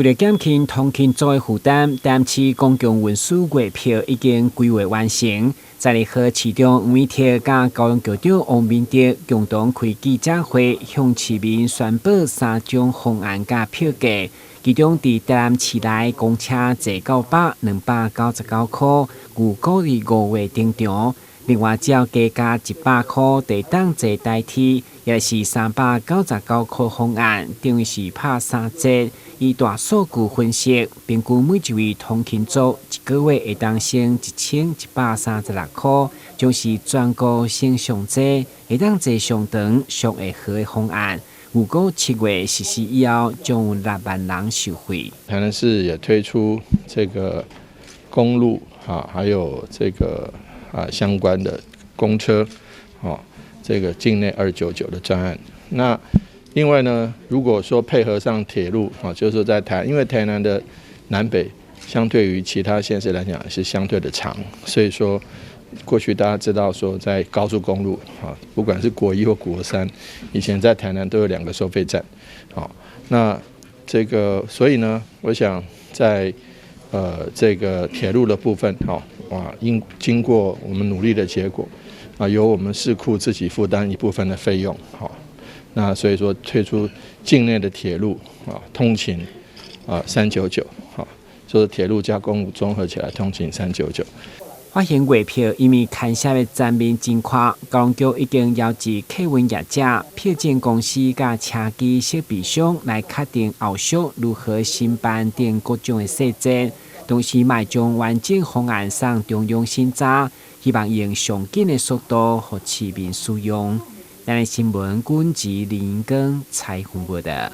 為著減輕通勤族的負擔，台南市公共運輸月票已經規劃完成。12號，市長黃偉哲佮交通局長王明德共同開記者會，向市民宣布三種方案佮票價。其中，佇台南市內公車坐到飽299塊，預估佇5月登場。另外，只要加價100塊，就會當坐台鐵，也是399塊方案，等於是拍三折。以大數據分析，平均每一位通勤族一個月會當省1136塊，將是全國省上濟，會當坐上長上會好的方案。預估7月實施以後，將有6萬人受惠。台南市也推出這個公路啊，還有這個相關的公車，哦，這個境內299的專案。那另外呢，如果說配合上鐵路啊，就是說在台，因為台南的南北相對於其他縣市來講是相對的長，所以說過去大家知道說在高速公路啊，不管是國一或國三，以前在台南都有兩個收費站，好，那這個所以呢，我想在這個鐵路的部分，哈，哇，應經過我們努力的結果，啊，由我們市庫自己負擔一部分的費用，好。那所以說推出境內的鐵路啊，通勤啊三九九，好，就是鐵路加公路綜合起來通勤三九九。發現月票因為牽涉的層面真寬，交通局已經邀集客運業者、票證公司佮車機設備商來確定後續如何申辦等各種的細節，同時嘛將完整方案送中央審查，希望用上緊的速度予市民使用。台南新聞，軍籍林根採訪報導。